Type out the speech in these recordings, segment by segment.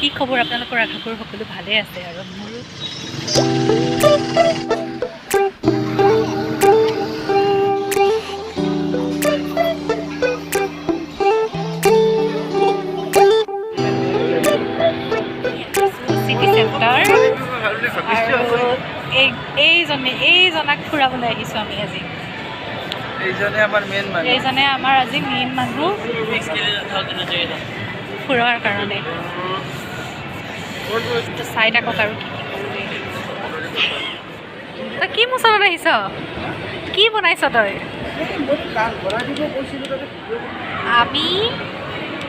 কি খবৰ আপোনালোকৰ? আশা কৰোঁ সকলো ভালে আছে আৰু মোৰো। চিটি চেণ্টাৰ আৰু এইজনে এইজনাক ফুৰাবলৈ আহিছোঁ আমি আজি। এইজনে আমাৰ মেইন মানুহ। এইজনে আমাৰ আজি মেইন মানুহ ফুৰোৱাৰ কাৰণে। তো চাই থাকক আৰু কি কি কৰোঁ। তই কি মোচনত আহিছ? কি বনাইছ তই? আমি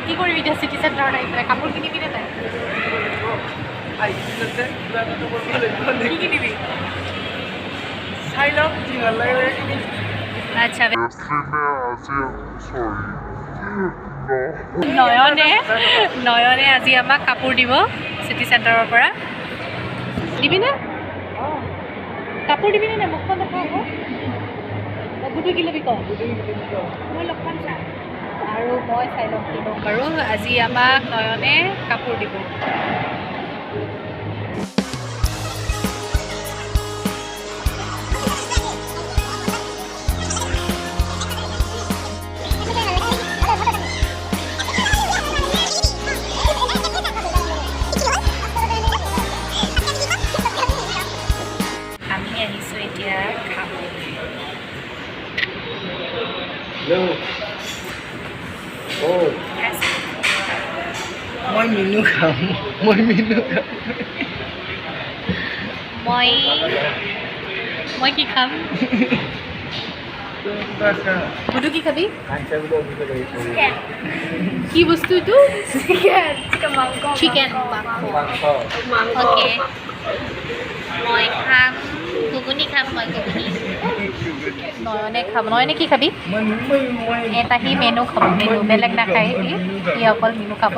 কি কৰিবি এতিয়া চিটি চেণ্টাৰত আহি পেলাই? কাপোৰ কিনিবি নে নাই? কি কিনিবি? চাই লওক যি ভাল লাগে। আচ্ছা, নয়নে নয়নে আজি আমাক কাপোৰ দিব চিটি চেণ্টাৰৰ পৰা। দিবিনে কাপোৰ? দিবিনে নাই? মুখখন দেখা আকৌ। গুডু কি ল'বি ক? মই লগ পাম চা আৰু মই চাই ল'ম কি ল'ম বাৰু। আজি আমাক নয়নে কাপোৰ দিব। আমি আহিছোঁ এতিয়া খাবলৈ। মই মিনু খাম, মই মিনু খাম। মই কি খাম? গুডু কি খাবি? কি বস্তু এইটো? চিকেন। অ'কে, মই খাম ঘুগুনি খাম মই ঘুগুনি। নয়নে খাব। নয়নে কি খাবি? এটা সি মেনু খাব, মেনু। বেলেগ নাখায় সি, সি অকল মেনু খাব।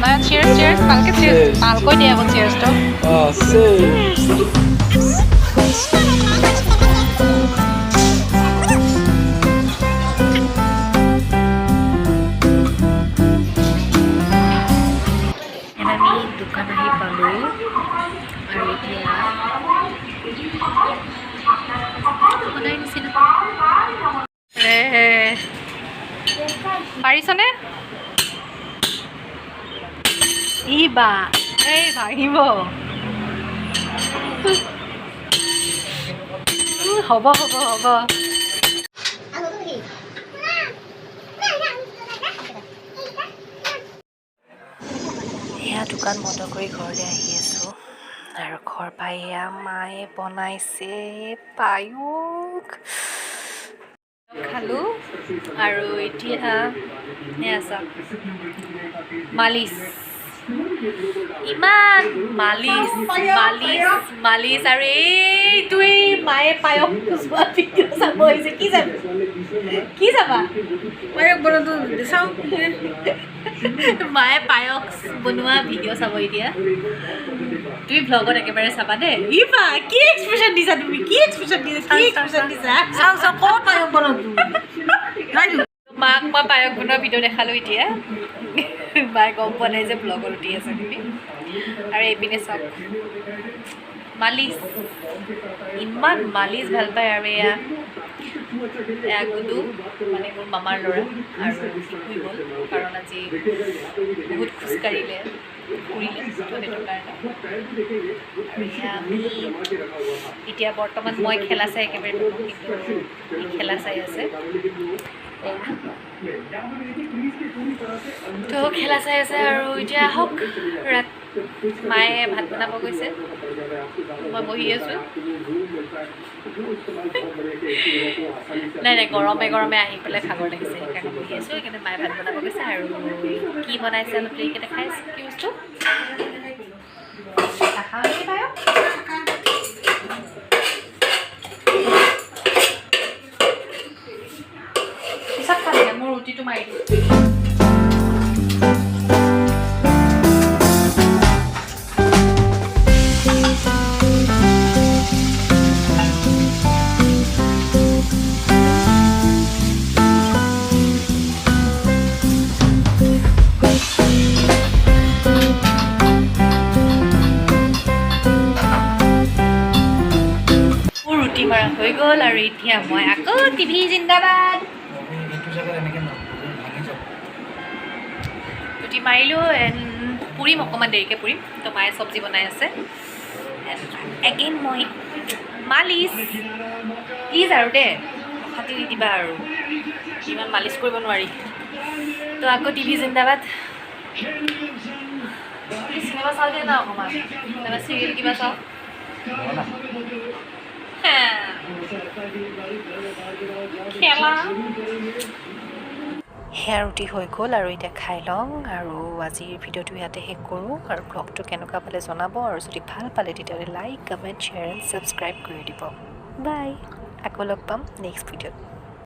নয়ন, চিয়াৰ্ছ, চিয়াৰ্ছ, ভালকে চিয়াৰ্ছ, ভালকৈ দিয়ে আকৌ চিয়াৰ্ছটো। অঁ। আমি দোকান আহি পালোঁ আৰু এতিয়া সদায় নিচিনা। পাৰিছনে? ই বা এই ভাঙিব। হ'ব হ'ব হ'ব। এয়া দোকান বন্ধ কৰি ঘৰলৈ আহি আছোঁ আৰু ঘৰ পাই এয়া মায়ে বনাইছে পায়স। খালোঁ আৰু এতিয়া এয়া চাওক, মালিচ, ইমান মালিচ মালিচ মালিচ। আৰু এইটোৱেই মায়ে পায়স খোজোৱা ভিডিঅ' চাব আহিছে। কি চাবি? কি চাবা? পায়স বনাটো চাওঁ। মায়ে পায়স বনোৱা ভিডিঅ' চাব এতিয়া। তুমি ভ্লগত একেবাৰে চাবা দেই। ই বা কি এক্সপ্ৰেশ্যন দিছা তুমি? কি এক্সপ্ৰেশ্যন দিছা? কি এক্সপ্ৰেশ্যন দিছা? চাওঁ চাওঁ, ক'ত পায়স বনাটো। মাক মই পায়স বনোৱা ভিডিঅ' দেখালোঁ। এতিয়া মায়ে গম পোৱা নাই যে ভ্লগত উঠি আছে বুলি। আৰু এইপিনে চাওক, মালিচ, ইমান মালিচ ভাল পায়। আৰু এয়া এয়া গুডু, মানে মোৰ মামাৰ ল'ৰা, আৰু সি শুই গ'ল, কাৰণ আজি বহুত খোজকাঢ়িলে, ফুৰিলে, তো সেইটো কাৰণে। আৰু এয়া আমি এতিয়া বৰ্তমান মই খেলা চাই একেবাৰে থাকোঁ, কিন্তু সি খেলা চাই আছে। এয়া তো খেলা চাই আছে। আৰু এতিয়া আহক, ৰাত মায়ে ভাত বনাব গৈছে, মই বহি আছোঁ। নাই নাই, গৰমে গৰমে আহি পেলাই ভাগৰ লাগিছে, সেইকাৰণে বহি আছোঁ। সেইকাৰণে মায়ে ভাত বনাব গৈছে আৰু কি বনাইছে অলপ দেৰিকৈ দেখাই আছোঁ। কি বস্তু নাখাওঁ নেকি পায়স? পিছত খাম দে, মোৰ ৰুটিটো মাৰি দিওঁ। আৰু এতিয়া মই আকৌ টিভি জিন্দাবাদ। এইটো জেগাত এনেকৈ ভাঙি যাব। ৰুটি মাৰিলোঁ এণ্ড পুৰিম, অকণমান দেৰিকৈ পুৰিম। তো মায়ে চব্জি বনাই আছে এণ্ড এগেইন মই মালিচ। প্লিজ আৰু দেই, অশান্তি নিদিবা আৰু, ইমান মালিচ কৰিব নোৱাৰি। তো আকৌ টিভি জিন্দাবাদ। চিনেমা চাওঁ দে না অকণমান, নাইবা চিৰিয়েল কিবা চাওঁ। বনা। হা। খেলা সেয়া ৰুটি হৈ গ'ল আৰু এতিয়া খাই লওঁ আৰু আজিৰ ভিডিঅ'টো ইয়াতে শেষ কৰোঁ। আৰু ব্লগটো কেনেকুৱা পালে জনাব আৰু যদি ভাল পালে, তেতিয়াহ'লে like, comment, share and subscribe কৰি দিব। বাই, আকৌ লগ পাম নেক্সট ভিডিঅ'ত।